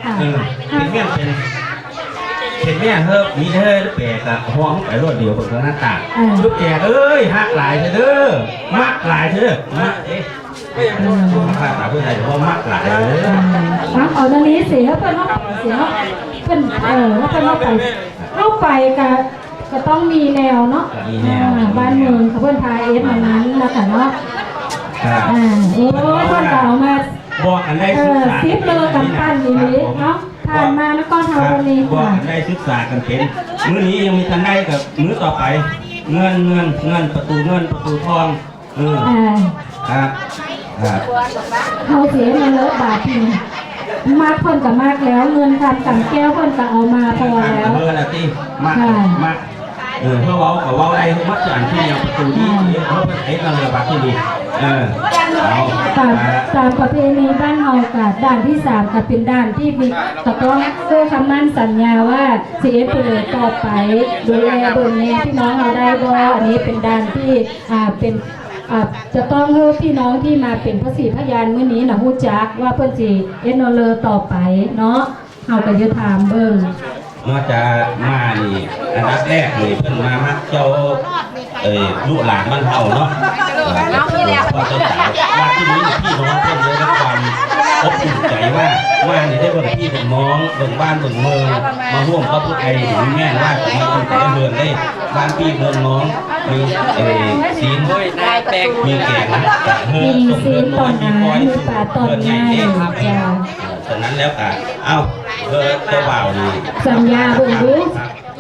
ເອີ ເປັນເມຍ ເປັນ ເປັນເມຍເຮີ ມີເຮີແປກະຮ້ອງໄປໂລດ ດຽວເບິ່ງໜ້າຕາ ເອີ ລູກແກເອີຍ ຮັກຫຼາຍເດີ ມັກຫຼາຍເດີ ມັກເດ້ ເອີ ພາສາຜູ້ໄທເວົ້າມັກຫຼາຍເດີ ເອີ ເອົາ ເອົາແນວນີ້ຊິ ເຮົາເພິ່ນເຮົາໄປຊິເນາະ ເພິ່ນ ເອີ ເຮົາເພິ່ນເຮົາໄປ ເຮົາໄປກະ ກໍຕ້ອງມີແນວເນາະ ກໍມີແນວ ອ່າ ບ້ານເມືອງເຂົາເພິ່ນພາເຮັດມານັ້ນນະຄະເນາະ ອ່າ ໂອ້ ເພິ່ນກໍເອົາມາ ບອກກັນໄດ້ ເອີ ສຶກສາ ສິບເລີກຳປັ່ນອີ່ຫຼີເນາະ ຜ່ານມານະຄອນເຮົາວັນນີ້ ບອກກັນໄດ້ ສຶກສາກັນເປັນ ມື້ນີ້ຍັງມີທັນໄດ້ກໍມື້ຕໍ່ໄປ ເງິນ ເງິນ ເງິນ ປະຕູເງິນ ປະຕູທອງ ເອີ ອ່າ ຄັບ ຄັບ ເຮົາຊິເຮັດແນວໃດບາດນີ້ ມັກເພິ່ນກໍມັກແລ້ວ ເງິນຄຳກຳແກ້ວເພິ່ນກໍເອົາມາພໍແລ້ວ ເອີ ລະຕິ ມັກ ມັກ ເອີ ເຮົາເວົ້າກໍເວົ້າໄດ້ໝົດ ອັນທີ່ແນວປະຕູນີ້ ເອີ ເຮົາໄປເຮັດເອົາເລີຍບາດທີ່ນີ້ ເອີ ເອົາ ຕາມ ຕາມປະເພນີບ້ານເຮົາກໍ ດ່ານທີສາມກໍເປັນດ່ານທີ່ມີ ກໍຕ້ອງເຊື່ອຄຳໝັ້ນສັນຍາວ່າ ຊິເຮັດຜູ້ໃດຕໍ່ໄປ ດູແລເບິ່ງແຍງພີ່ນ້ອງເຮົາໄດ້ບໍ່? ອັນນີ້ເປັນດ່ານທີ່ ອ່າ ເປັນ ອ່າ ຈະຕ້ອງໃຫ້ພີ່ນ້ອງທີ່ມາເປັນພະສີພະຍານມື້ນີ້ນະ ຮູ້ຈັກວ່າເພິ່ນຊິເຮັດແນວເລີຕໍ່ໄປເນາະ ເຮົາກໍຢູ່ຖາມເບິ່ງ ນອກຈາກມານີ້ ອັນດັບແລກນີ້ເພິ່ນມາມັກເຈົ້າ ເອີ ລູກຫຼານບ້ານເຮົາເນາະ ເອີ ເຈົ້າສາວ ວ່າທີ່ນີ້ພີ່ນ້ອງເພິ່ນໄດ້ຮັບຄວາມອົບອຸ່ນໃຈວ່າ ມານີ້ໄດ້ເບິ່ງພີ່ເບິ່ງນ້ອງ ເບິ່ງບ້ານເບິ່ງເມືອງ ມາຮ່ວມກັບຜູ້ໄທນີ້ ແມ່ນວ່າຊິມາເບິ່ງແຕ່ເຮືອນເດ້ ບ້ານພີ່ເມືອງນ້ອງ ມີ ເອີ ຊີ້ນ ມີແກງ ມີຊີ້ນຕໍ່ນາ ມີປາຕໍ່ນາ ເຈົ້າ ສະນັ້ນແລ້ວກະ ເອົ້າ ເອີ ເຈົ້າບ່າວນີ້ ສັນຍາເບິ່ງດູ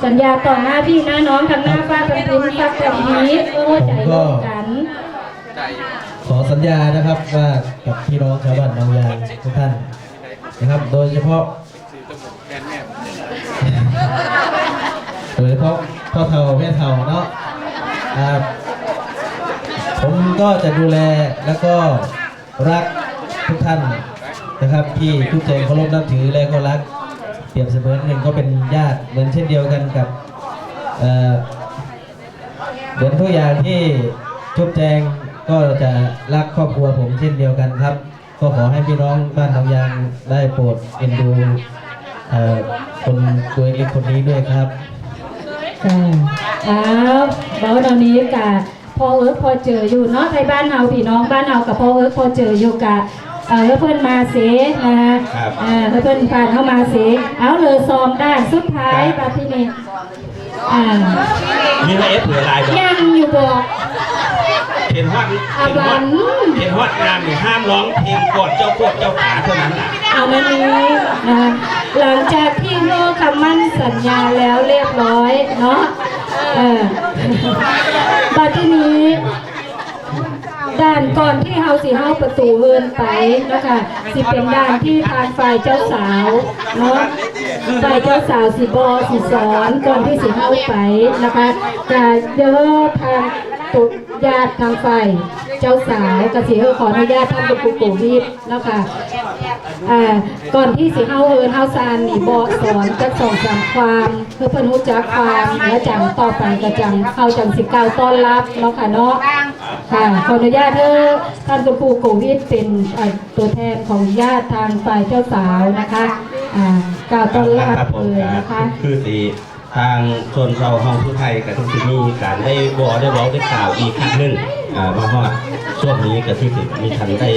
ສັນຍາຕໍ່ໜ້າພີ່ໜ້ານ້ອງ ທັງໜ້າຟ້າທັງດິນ ທັງແຜ່ນດິນ ເພື່ອຫົວໃຈຮ່ວມກັນ ขอสัญญานะครับว่ากับพี่น้องชาวบ้านหนองยางทุกท่านนะครับ โดยเฉพาะ โดยเฉพาะพ่อเฒ่าแม่เฒ่าเนาะ อ่า ผมก็จะดูแลแล้วก็รักทุกท่านนะครับ ที่จุ๊บแจงเคารพนับถือและก็รัก เปรียบเสมือนหนึ่งก็เป็นญาติ เหมือนเช่นเดียวกันกับ เอ่อ เหมือนทุกอย่างที่จุ๊บแจงก็จะรักครอบครัวผมเช่นเดียวกันครับ ก็ขอให้พี่น้องบ้านหนองยางได้โปรดเอ็นดู เอ่อ คนตัวเล็กๆคนนี้ด้วยครับ ເຈົ້າ ອ້າວ ເວົ້າແນວນີ້ກະພໍເອິກພໍເຈີຢູ່ເນາະ ໄທບ້ານເຮົາ ພີ່ນ້ອງບ້ານເຮົາກະພໍເອິກພໍເຈີຢູ່ ກະ ເອີ ໃຫ້ເພິ່ນມາເຊນະ ເອີ ໃຫ້ເພິ່ນຜ່ານເຮົາມາເຊ ເອົາ ເຫຼືອສອງດ່ານສຸດທ້າຍ ບາດທີນີ້ ອ່າ ມີມາເອັຟເຫຼືອຫຼາຍບໍ່? ຍັງຢູ່ບໍ່? ເຫັນຮອດ ເຫັນຮອດ ເຫັນຮອດງານນີ້ຫ້າມຮ້ອງເພງກ່ອນເຈົ້າໂຄດເຈົ້າປາເທົ່ານັ້ນນະ. ເອົາແນວນີ້ນະ ຫຼັງຈາກທີ່ເວົ້າຄຳໝັ້ນສັນຍາແລ້ວລຽບຮ້ອຍເນາະ ເອີ ບັດທີນີ້ ດ່ານກ່ອນທີ່ເຮົາຊິເຂົ້າປະຕູເຮືອນໄປເນາະຄະ ຊິເປັນດ່ານທີ່ທາງຝ່າຍເຈົ້າສາວເນາະ ຝ່າຍເຈົ້າສາວຊິບອກຊິສອນກ່ອນທີ່ຊິເຂົ້າໄປນະຄະ ກະເດີທາງ ຍາດທາງຝ່າຍເຈົ້າສາວກະຊິເອີ ຂໍອະນຸຍາດທ່ານຫຼວງປູ່ໂກວິດເນາະຄະ ອ່າ ກ່ອນທີ່ຊິເຂົ້າເຮືອນເຂົ້າຊານນີ້ ບອກສອນຈັກສອງສາມຄວາມ ເພື່ອເພິ່ນຮູ້ຈັກຄວາມ ແລ້ວຈັ່ງຕໍ່ໄປກະຈັ່ງ ເຮົາຈັ່ງຊິກ່າວຕ້ອນຮັບເນາະຄະເນາະ. ຄ່ະ ຂໍອະນຸຍາດເດີ ທ່ານຫຼວງປູ່ໂກວິດເປັນ ເອີ ຕົວແທນຂອງຍາດທາງຝ່າຍເຈົ້າສາວນະຄະ ອ່າ ກ່າວຕ້ອນຮັບເລີຍນະຄະ. ຄືຊິ ທາງຊົນເຜົ່າເຮົາຜູ້ໄທກະຄືຊິມີການໄດ້ເວົ້າ ໄດ້ເວົ້າໄດ້ກ່າວອີກຄັ້ງໜຶ່ງ ອ່າ ມາຮອດຊ່ວງນີ້ກະຄືຊິມີທັນໄດ້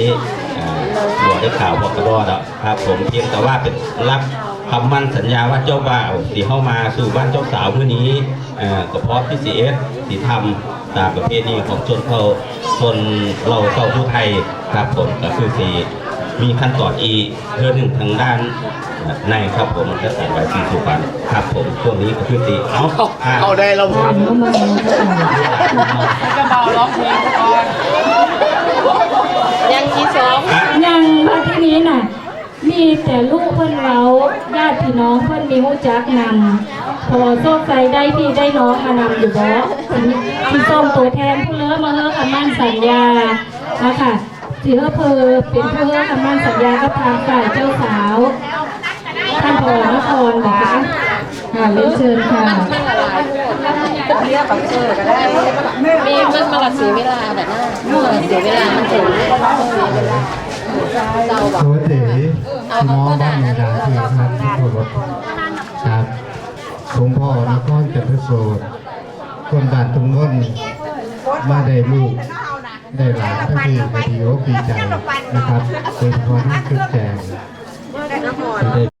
ອ່າ ເວົ້າໄດ້ກ່າວ ບອກກະບໍ່ດອກ ຄັບຜົມ ພຽງແຕ່ວ່າເປັນຮັບຄຳໝັ້ນສັນຍາວ່າເຈົ້າບ່າວທີ່ເຮົາມາສູ່ບ້ານເຈົ້າສາວມື້ນີ້ ເອີ ກະພ້ອມທີ່ຊິເຮັດ ຊິທຳຕາມປະເພນີຂອງຊົນເຜົ່າ ຊົນເຜົ່າເຜົ່າຜູ້ໄທ ຄັບຜົມ ກະຄືຊິມີຂັ້ນຕອນອີກເທື່ອໜຶ່ງທາງດ້ານໃນ ຄັບຜົມ ຈັດການໄຫວ້ສີສຸວັນ ຄັບຜົມ. ຊ່ວງນີ້ກະຄືຊິ ເອົາ ເອົາໄດ້ແລ້ວ ເຈົ້າບ່າວຮ້ອງເພງກ່ອນ ຍັງທີສອງ ຍັງມາທີນີ້ນະ ມີແຕ່ລູກເພິ່ນເວົ້າ ຍາດພີ່ນ້ອງເພິ່ນມີຮູ້ຈັກນຳ ພໍໂຊກໄຊໄດ້ພີ່ໄດ້ນ້ອງມານຳຢູ່ບໍ່? ຊິສົ່ງໂຕແທນຜູ້ເລີມາເຮີຄຳໝັ້ນສັນຍານະຄະ ຊິເຮີເພິ່ນເປັນຜູ້ເຮີຄຳໝັ້ນສັນຍາກັບທາງຝ່າຍເຈົ້າສາວ ທ່ານ ພ ນະຄອນ ນະຄະ. ຄ່ະ ເລີຍເຊີນຄ່ະ ມີ ມັນ ມັນກະເສຍເວລາແບບນັ້ນ ມັນກະເສຍເວລາ ມັນເສຍເວລາ. ສະຫວັດດີພີ່ນ້ອງບ້ານເມືອງດານທີ່ຮັກທີ່ເຄົາລົບ ຄະນະສົງເພາະນະຄອນຈັນທະໂສດ ຄົນບ້ານທຸ່ງມົນ ມາໄດ້ລູກໄດ້ຫຼານທັງທີກໍດີອົກດີໃຈນະຄັບ ໂດຍສະເພາະນາງຈຸດແຈງ